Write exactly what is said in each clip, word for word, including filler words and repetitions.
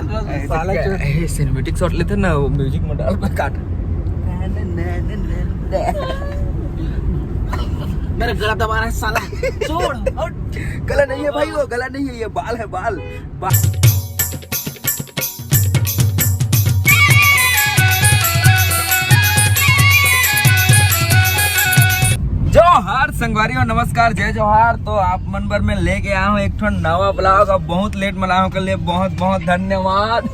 साला चोर। Cinematic shot लेते ना, वो म्यूजिक में डाल के काट। मेरा गला दबा रहा है साला। छोड़, हट। गला नहीं है भाई, वो गला नहीं है, ये बाल है, बाल, बाल। जोहार संगवारी हो, नमस्कार, जय जोहार। तो आप मन बर मैं लेके आया हूँ एक ठो नवा ब्लॉग। अब बहुत लेट में लाया हूँ, के लिए बहुत बहुत धन्यवाद।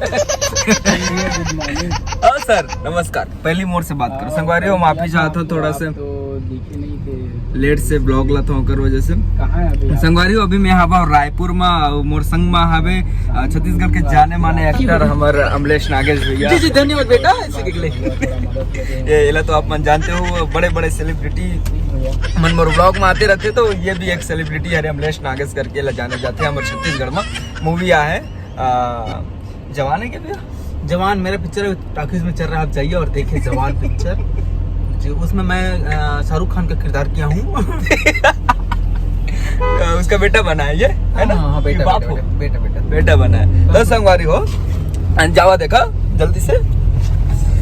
और सर नमस्कार, पहली मोर से बात करो। संगवारी हो, माफी चाहता हूँ थोड़ा सा। तो दिखे नहीं थे। लेट से ब्लॉग ला था ओकर वजह से। कहाँ है अभी आप? संगवारी हो, अभी मैं हवा रायपुर में, मोर संग में हवे, अ, छत्तीसगढ़ के जाने माने एक्टर हमर अमलेश नागेश भैया। जी, जी, धन्यवाद बेटा, ऐसे के लिए। ये, ये ला तो आप मन जानते हो, बड़े बड़े सेलिब्रिटी मन मोर ब्लॉग में आते रहते, तो ये भी एक सेलिब्रिटी हरे, अमलेश नागेश करके ला जाने जाते हैं, हमर छत्तीसगढ़ में मूवी आ है, अ, जवान है क्या भैया? जवान मेरा पिक्चर टॉकीज में चल रहा है, आप जाइए और देखिए जवान पिक्चर। जी, उसमें मैं, अ, शाहरुख खान का किरदार किया हूँ। अ, उसका बेटा बना है ये, है ना? हाँ, हाँ, बेटा, बाप बेटा, हो। बेटा, बेटा, बेटा। बेटा बना है। तो संगवारी हो, अन जावा देखा जल्दी से।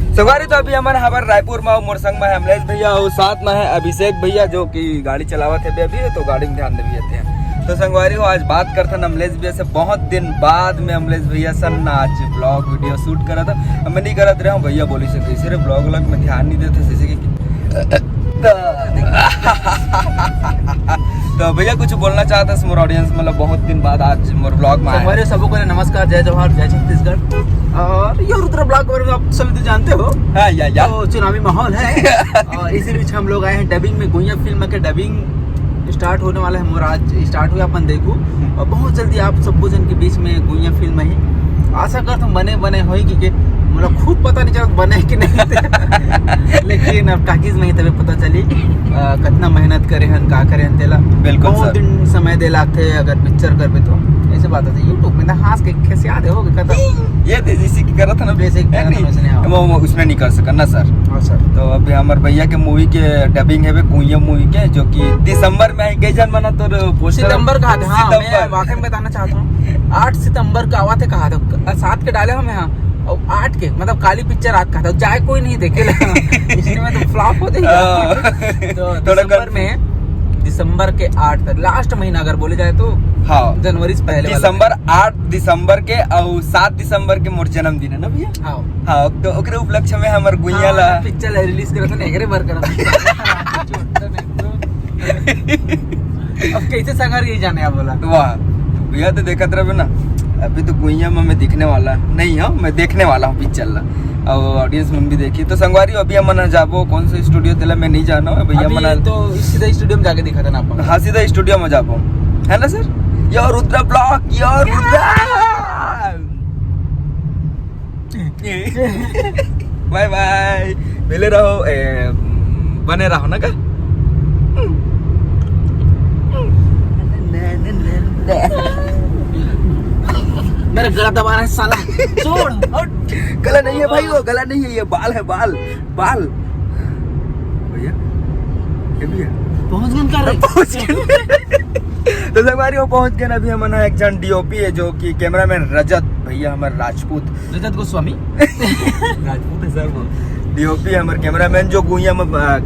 संगवारी तो अभी हमन हबर रायपुर में, मोर संग में है अमलेश भैया और साथ में है अभिषेक भैया, जो कि गाड़ी चलावत है अभी, तो गाड़ी में ध्यान देवी थे। तो संगवारी हो, आज बात करथन अमलेश भैया से। बहुत दिन बाद में अमलेश भैया सन आज ब्लॉग वीडियो शूट करा था। अब मैं नहीं करत रहे हूँ, भैया बोली से कैसे रे ब्लॉग व्लॉग में ध्यान नहीं देते, जैसे कि तो भैया कुछ बोलना चाहता है मोर ऑडियंस, मतलब बहुत दिन बाद आज मोर ब्लॉग में आया। संगवारी सबको नमस्कार, जय जोहार, जय छत्तीसगढ़। और ये रुद्र ब्लॉग के बारे में आप सभी तो जानते हो। हाँ, या, या। तो चुनावी माहौल है। और इसी बीच हम लोग आए हैं डबिंग में, गुइया फिल्म के डबिंग स्टार्ट होने वाला है, मोर आज स्टार्ट हुआ, अपन देखू। और बहुत जल्दी आप सबको जन के बीच में गुइया फिल्म ही, आशा करत हूँ बने, बने होई कि के, मतलब खुद पता नहीं चलत बने कि नहीं। लेकिन अब टॉकीज में ही तबे पता चली, अ, कितना मेहनत करे हन, का करे हन तेला। बिल्कुल बहुत सर। दिन समय दे लागथे अगर पिक्चर करबे तो। ऐसे बात है, YouTube में ना हंस के खिसिया दे हो के खत्म। ये दे जैसे कि करत है ना, वैसे ही है करत नहीं? है, वैसे नहीं, हाँ। वो, वो उसमें नहीं कर सकन ना सर। हाँ सर। तो अभी हमर भैया के मूवी के डबिंग है गुइया मूवी के, जो कि दिसंबर में आई। कई जन मना तो पोस्टर सितंबर का आते, हाँ, मैं सितंबर। वाकई में बताना चाहता हूँ, आठ सितंबर का आवा थे कहा था, सात के डाले हम यहाँ, और आठ के, मतलब काली पिक्चर आत कहा था, जाए कोई नहीं देखे ला। इसलिए मैं तो फ्लॉप होते ही हाँ। तो थोड़ा दिसंबर में, दिसंबर के आठ तक, लास्ट महीना अगर बोले जाए तो हाँ। जनवरी से पहले वाला। दिसंबर, आठ दिसंबर के और सात दिसंबर के मोर जन्मदिन है ना भैया? हाँ। हाँ, तो ओकरे उपलक्ष्य में हमर गुइया हाँ, ला पिक्चर ला रिलीज करत ना, एकरे बर करत। अब कैसे संगर यही जाने आप बोला? वाह, भैया तो देखत रहबे ना, अभी तो गुइया में मैं दिखने वाला नहीं हूँ, मैं देखने वाला हूँ पिक्चर ला, और ऑडियंस मन भी देखी। तो संगवारी अभी हमन जाबो कौन सा स्टूडियो तेला मैं नहीं जाना हूँ भैया अभी मन। तो सीधा स्टूडियो में जाके दिखा देना अपन। हाँ, सीधा स्टूडियो में जाबो, है ना sir? Your Rudra blog, your Rudra. Bye bye, मिले रहो, ए, बने रहो ना का। मेरा गला दबा रहा है साला। छोड़, हट। गला नहीं है भाई, वो गला नहीं है, ये बाल है, बाल, बाल। भैया, ये भी है। पहुंच गए कर रहे। पहुंच गए। तो संगवारी हो पहुंच गए ना, अभी हमन एक जन डीओपी है जो कि कैमरामैन रजत भैया हमारे राजपूत। रजत गोस्वामी। राजपूत है सर वो। डीओपी हमर कैमरामैन जो गुइया में, आ,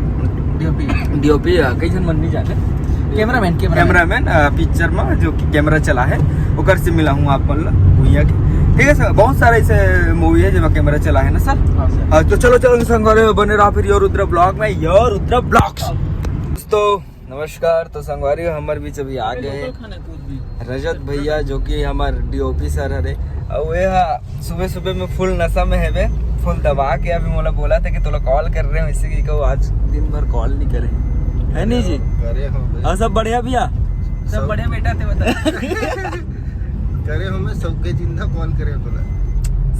डीओपी। डीओपी, आ, कई जन मन नहीं जाने। Cameraman, cameraman. कैमरामैन, आ, पिक्चर में जो कि कैमरा चला है, ओकर से मिला हूँ आप मन ला गुइया के। ठीक है सर, बहुत सारा ऐसे मूवी है जेमा कैमरा चला है ना सर। हाँ सर। हाँ, तो चलो, चलो संगवारी बने रहो फिर योर रुद्रा ब्लॉग में, योर रुद्रा ब्लॉग्स। दोस्तों नमस्कार, तो संगवारी हमर बीच अभी आ गए हैं रजत भैया जो कि हमार डीओपी सर हरे। और वे हा सुबह सुबह में फुल नशा में हेबे, फुल दबा के अभी मोला बोला था कि तोला कॉल कर रहे हो, इसी की कहो आज दिन भर कॉल नहीं करे, है नहीं जी? करे हो बे। और सब बढ़िया भैया? सब सब बढ़िया बेटा, ते बता। करे हो, मैं सबके जिंदा कॉल करे हो तोला।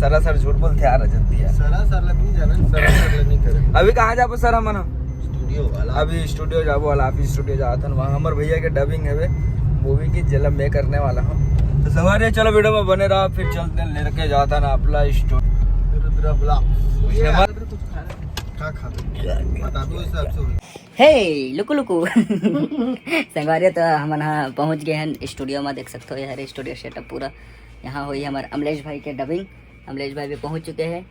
सरासर झूठ बोलते यार रजत भैया। सरासर ला नहीं जाना, सरासर ला नहीं करे। अभी कहाँ जाबो सर हमन? स्टूडियो वाला। अभी स्टूडियो जाबो वाला, अभी स्टूडियो जात हन, वहाँ हमर भैया के डबिंग हेबे मूवी की, जेला मैं करने वाला हूँ। तो संगवारी चलो वीडियो में बने रहो, फिर चलते हैं लेके जाता ना अपना स्टूडियो। रुद्रा ब्लॉग। कुछ नहीं, हमारे का खा बता दो हिसाब से। हे लुकु लुकु। संगवारी तो हमन हा पहुँच गए हैं स्टूडियो में, देख सकते हो यार स्टूडियो सेटअप पूरा यहाँ होई हमर अमलेश भाई के डबिंग। अमलेश भाई भी पहुँच चुके हैं,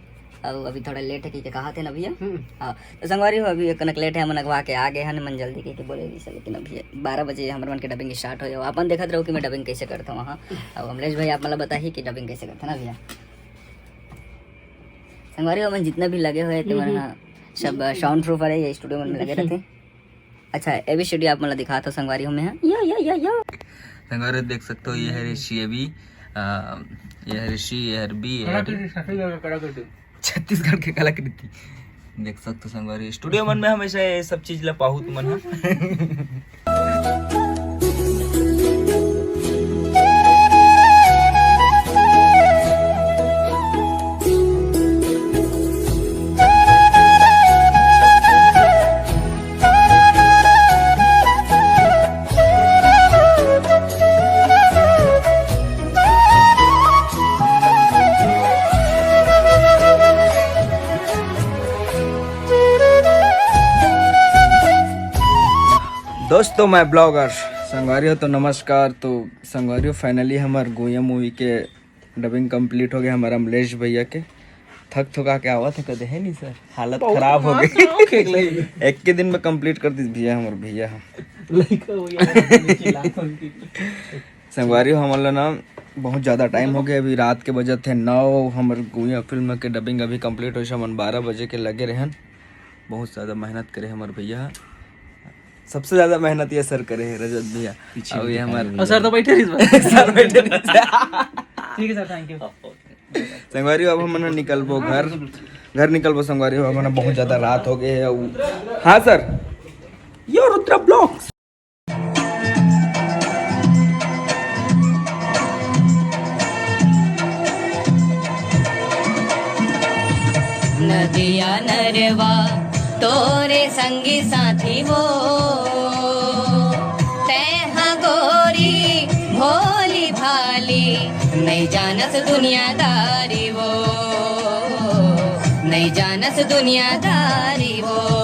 अब अभी थोड़ा लेट है कि के कहा थे ना भैया। हम्म। हाँ, तो संगवारी हो, अभी कनक लेट है, हमन अगवा के आ गए हैं, मन जल्दी के, के बोले नहीं सर, लेकिन अभी बारह बजे हमर मन के डबिंग स्टार्ट हो। अपन देखत रहो कि मैं डबिंग कैसे करता हूँ। हाँ, अब अमलेश भाई आप मतलब बताइए कि डबिंग कैसे करते ना भैया। संगवारी हो, मन जितना भी लगे हुए थे, हम्म, मन हम्म। हाँ, सब साउंड प्रूफ वाले ये स्टूडियो मन में लगे रहते। अच्छा, एबीसीडी आप मतलब दिखा तो संगवारी हो में है। या, या, या, या। संगवारी देख सकते हो, ये है ऋषि अभी, आ, ये है ऋषि, ये है अरबी, ये है कलाकृति, छत्तीसगढ़ का कलाकृति। छत्तीसगढ़ के कलाकृति देख सकते हो संगवारी, स्टूडियो मन में हमेशा ये सब चीज ला पाहू तुमन ह। दोस्तों, मैं ब्लॉगर संगवारी हो, तो नमस्कार। तो संगवारी हो, फाइनली हमार गोया मूवी के डबिंग कंप्लीट हो गया हमारा अमलेश भैया के। थक थका के आवत है, कदे है नहीं सर, हालत बहुत खराब हो गई। एक के दिन में कंप्लीट कर दी भैया, हमारे भैया हम। संगवारी हो, हमन ला ना बहुत ज़्यादा टाइम हो गया, अभी रात के बजत है नौ। हमर गोया फिल्म के डबिंग अभी कंप्लीट हो, हमन बारह बजे के लगे रहन। बहुत ज़्यादा मेहनत करे हमर भैया, सबसे ज़्यादा मेहनत ये सर करे है, रजत भैया। पीछे अभी भी हमार दिखाई और सर तो बैठे रहिस बस। सर बैठे रहिस। ठीक है सर, थैंक यू। संगवारी हो, अब हमन निकलबो घर, घर निकलबो संगवारी हो, हमन बहुत ज़्यादा रात हो गए है। उ-, हाँ सर, यो रुद्रा ब्लॉग्स। नदिया नरवा तोरे संगी साथी वो, तैहा गोरी भोली भाली, नहीं जानस दुनियादारी वो, नहीं जानस दुनियादारी वो।